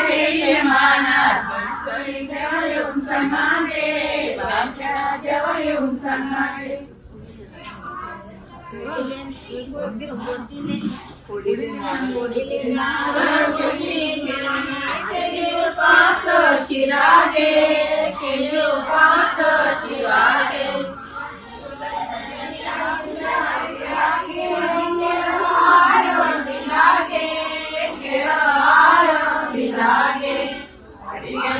केले मानार देवा येऊन सांगे, बाबा देवा येऊन सांगे. पाच शिरागे केले पाच शिरागे.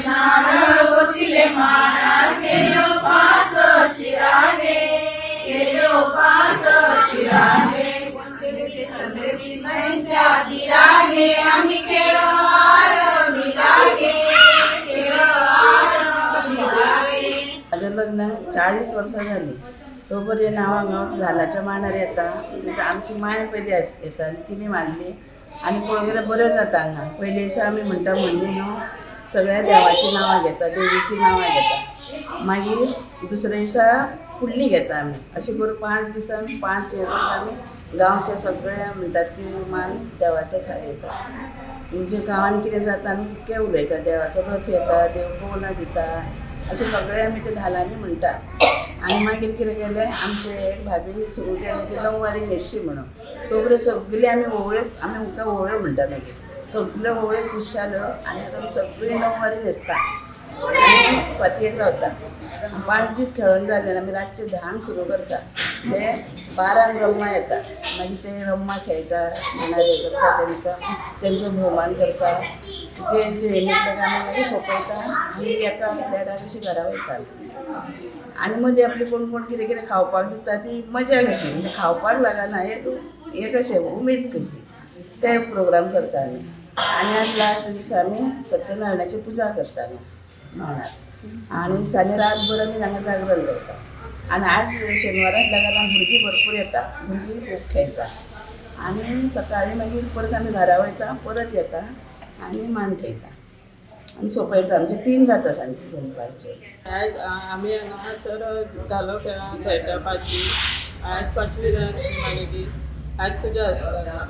नारळ गोतिले मानार केलो पाच शिरागे केलो पाच शिरागे. दिरागे आम्ही खेळ आरंभिलागे, खेळ आरंभिलागे. माझ्या लग्नाक 40 वर्सां जालीं. तो पर्यंत हांव हांगा धालाच्या मांडार येता. आमची मांय पयली येताली, तिणें मांडली आनी पळोवंक गेल्यार बरें जाता हांगा. पयले दिसा आमी म्हणटा म्हणली न्हू, सगळ्या देवाचीं नांवां घेता, देवीचीं नांवां घेता. मागीर दुसऱ्या दिसा फुडली घेता आमी. अशें करून 5 दिसांनी 5 हे करून आमी गांवचे सगळे म्हणटात ती मान देवाच्या थारयता. म्हणजे गांवान कितें जाता न्हू तितकें उलयता, देवाचो रथ येता, देव कवनां दिता, अशें सगळें आमी ते धालांनी म्हणटा. आनी मागीर कितें केलें, आमचे भाभीन सुरू केलें की णववारी न्हेसची म्हणून. तो पर्यंत सगळी आमी ओवळ्यो, आमी उमकां ओवळ्यो म्हणटा, मागीर सगल्यो ओवळ्यो खूश जाल्यो आनी आतां आमी सगळीं णववारी न्हेसता आनी फांतयेक रावता. 5 दीस खेळोन जाले आमी रातचे 10 सुरू करता, ते 12 रम्मा येता. मागीर ते रम्मा खेळटा, मांडार हें करता, तेंकां तेंचो भोवमान करता. तेंचे हें म्हटलें काय आमी मागीर सोंपयता आनी 1 देडाक अशी घरा वयता. आनी मदीं आपली कोण कोण कितें कितें खावपाक दिता ती मजा कशी, म्हणजे खावपाक लागना, एक हें कशें उमेद कशी, ते प्रोग्राम करता आमी. आनी आज लास्ट दिसा आमी सत्यनारायणाची पुजा करता मांडार. आनी सांजे रातभर आमी हांगा जागरण करता. आनी आज शेनवाराक लागून भुरगीं भरपूर येता, भुरगीं खूब खेळटा. आनी सकाळीं मागीर परत आमी घरा वयता, परत येता आनी मांड थेयता आनी सोंपयता. म्हणजे 3 जाता सांजचे दनपारचे. आयज आमी हांगासर धालो खेळटा 5 दीस. आयज 5वी रात मांडली, आयज पुजा आसता.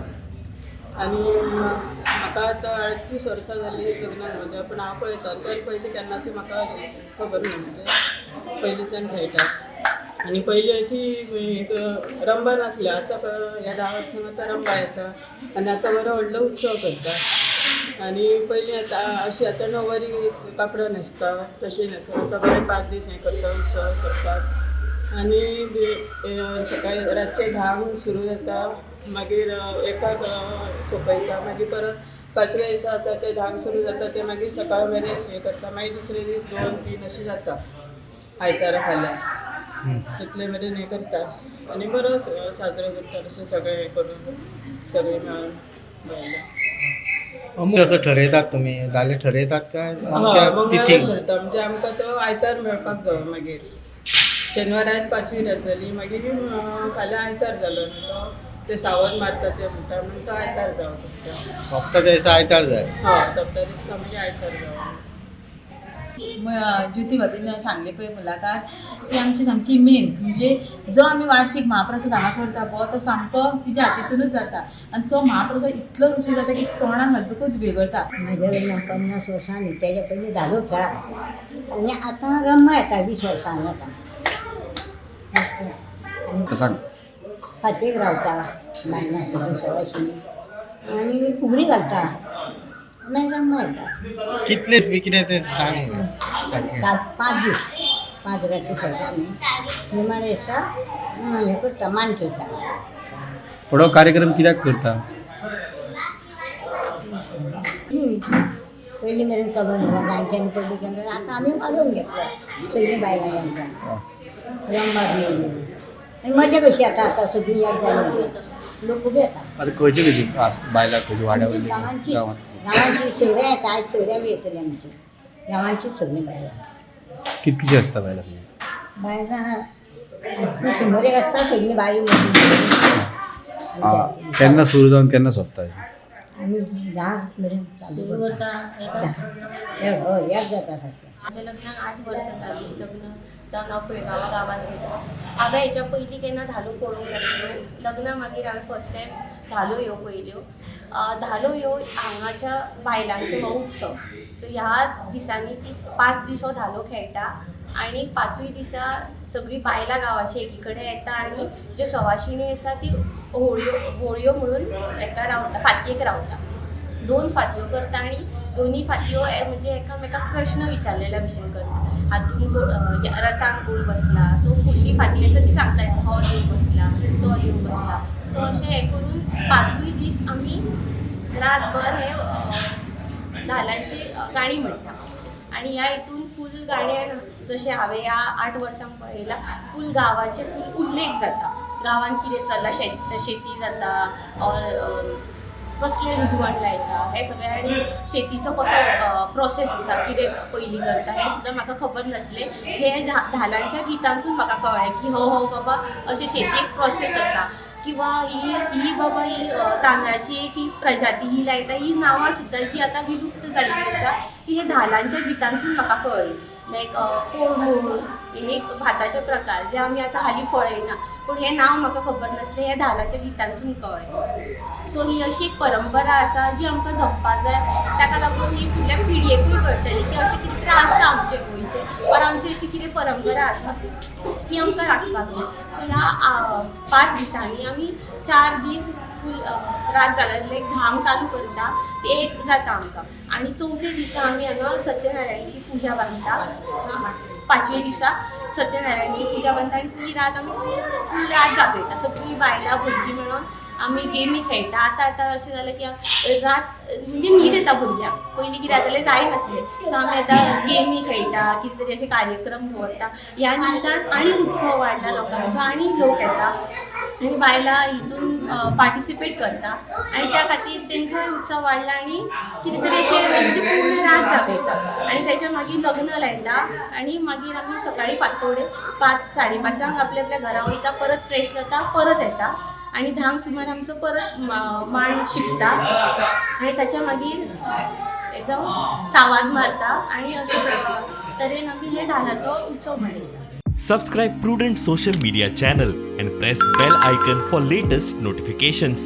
आनी म्हाका आतां 38 वर्सां जालीं लग्नाक म्हज्या, पूण हांव पळयता तर पयलीं केन्ना ती म्हाका अशी खबर ना, म्हणजे पयलींच्यान खेळटा. आनी पयलीं अशी एक रंबा नासली, आतां ह्या 10 वर्सांक आतां रंबा येता आनी आतां बरो व्हडलो उत्सव करता. आनी पयलीं आतां अशी आतां णववारी कापडां न्हेसता तशें न्हेसता, आतां बरें 5 दीस हें करता, उत्सव करतात. आनी सकाळीं रातचें 10 सुरू जाता, मागीर 1 सोंपयता, मागीर परत 5व्या दिसा आतां तें 10 सुरू जाता, तें मागीर सकाळ मेरेन हें करता. मागीर दुसरे दीस 2 3 अशें जाता, आयतारा फाल्यां तितले मेरेन हें करता आनी बरो साजरो करता. अशें सगळें हें करून सगळें मेळून बायलां. अमुक असं ठरयतात तुमी धाले ठरयतात काय मंगळार धरता, म्हणजे आमकां तो आयतार मेळपाक जावो. मागीर शेनवार आयज 5वी रात जाली, मागीर फाल्यां आयतार जालो न्हू, तो ते सावद मारता ते म्हणटा, म्हणून तो आयतार जावो तुमकां. सोंपता त्या दिसा आयतार जाय. हय, सोंपता दिसता मागीर आयतार जावो. ज्योती भाभीन सांगली पळय मुलाकात, ती आमची सामकी मेन, म्हणजे जो आमी वार्षिक महाप्रसाद हांगा करता पळय तो सामको तिच्या हातीतूनच जाता. आनी तो महाप्रसाद इतलो रुची जाता की तोंडान घालतकूच विरगळता. म्हाज्या लग्नाक 50 वर्सांनी, तेज्या पयलीं धालो खेळा आनी आतां रम्मा येता 20 वर्सांनी येता. सांग. फांतयेक रावता बायलां सगळीं सवाशिणी आनी फुगडी घालता, मागीर रम्मा येता. कितले बी कितें तें सांग. 5 दीस 5 राती खेळटा आमी. निमाणे दिसा हें करता, मान ठेयता. फुडो कार्यक्रम कित्याक करता? पयलीं मेरेन चलोन येयला, जाणट्यांनी पयलीं केन्ना, आतां आमी वाडोवन घेतलो सगळीं बायलां यांकां रंबा बी आनी मजा कशी येता. आतां सगळीं याद जाली, लोक खूब येता. आतां खंयची खंयची बायलां खंयची वाड्या वयली? गांवांची गांवांची सोयऱ्यां येता. आयज सोयऱ्यां बी येतली आमची, गांवांचीच सगळीं बायलां. कितकीशी आसता बायलां? बायलां 100 आसता सगळीं बायो. केन्ना सुरू जावन केन्ना सोंपता? आमी 10 मेरेन चालू करता. हय, याद जाता सारकें. म्हज्या लग्नाक 8 वर्सां जालीं. लग्न जावन हांव पिळगांवां गांवांत वयता. हांवें हेच्या पयलीं केन्ना धालो पळोवंक नासल्यो. लग्ना मागीर हांवें फर्स्ट टायम धालो ह्यो पळयल्यो. धालो ह्यो हांगाच्या बायलांचो हो उत्सव. सो ह्या दिसांनी ती 5 दीस हो धालो खेळटा आनी पांचूय दिसा सगळीं बायलां गांवाची एकी कडेन येता आनी ज्यो सवाशिणी आसा ती होळयो होळयो म्हणून हेका रावता, फातयेक रावता. दोन फातयो करता आनी दोनी फातयो म्हणजे एकामेकाक प्रश्न विचारलेल्या भशेन करता. हातून रथान कोण बसला? सो फुडली फांती आसा ती सांगता, हो देव बसला, तो देव बसला. सो अशें हें करून पांचूय दीस आमी रातभर हे धालांची गाणी म्हणटा. आनी ह्या हितून फूल गाण्यान, जशें हांवें ह्या 8 वर्सांक पळयलां, फूल गांवाचे फूल उल्लेख जाता. गांवांत कितें चल्लां, शेती जाता ऑर कसलें रुजवण लायता, हें सगळें आनी शेतीचो कसो प्रोसेस आसा, कितें पयलीं करता, हें सुद्दां म्हाका खबर नासलें. जें धालांच्या गितांसून म्हाका कळ्ळें की हो हो बाबा, अशें शेतीक प्रोसेस आसा किंवा ही ही बाबा ही तांदळाची एक ही प्रजाती ही लायता. ही नांवां सुद्दां जी आतां विलुप्त जाल्ली आसा ती हे धालांच्या गितांसून म्हाका कळ्ळी. लायक कोळमूळ हे एक भाताचे प्रकार जे आमी आतां हालीं पळयना, पूण हें नांव म्हाका खबर नासलें, हें धालाच्या गितांसून कळ्ळें. सो ही अशी एक परंपरा आसा जी आमकां जपपाक जाय. ताका लागून ही फुडल्या पिळगेकूय कळटली की अशें कितें तरी आसा आमचे गोंयचें और आमची अशी कितें परंपरा आसा ती आमकां राखपाक जाय. सो ह्या 5 दिसांनी आमी 4 दीस फूल रात जागरले, धाम चालू करता, ते एक जाता आमकां आनी चवथे दिसा आमी हांगा सत्यनारायणची पुजा बांदता. पांचवे दिसा सत्यनारायणची पुजा बांदता आनी ती रात आमी फूल रात जागयता. सगळीं बायलां भुरगीं मेळोन आमी गेमी खेळटा. आतां आतां अशें जालें की रात म्हणजे न्हीद येता भुरग्यांक. पयलीं कितें जातालें, जायनासलें. सो आमी आतां गेमी खेळटा, कितें तरी अशे कार्यक्रम दवरता. ह्या निमतान आनी उत्सव वाडला लोकांचो आनी लोक येता आनी बायलां हितून पार्टिसिपेट करता आनी त्या खातीर तेंचोय उत्सव वाडला आनी कितें तरी अशें म्हणजे पूर्ण रात जागयता आनी तेच्या मागीर लग्न लायता आनी मागीर आमी सकाळीं फांतोडेर 5, 5:30 आपल्या आपल्या घरा वयता, परत फ्रेश जाता, परत येता आनी 10 सुमार आमचो परत मांड शिकता आनी ताच्या मागीर तेजो सावाद मारता आनी अशे तरेन आमी हे धालाचो उत्सव मनयता. Subscribe Prudent Social Media channel and press bell icon for latest notifications.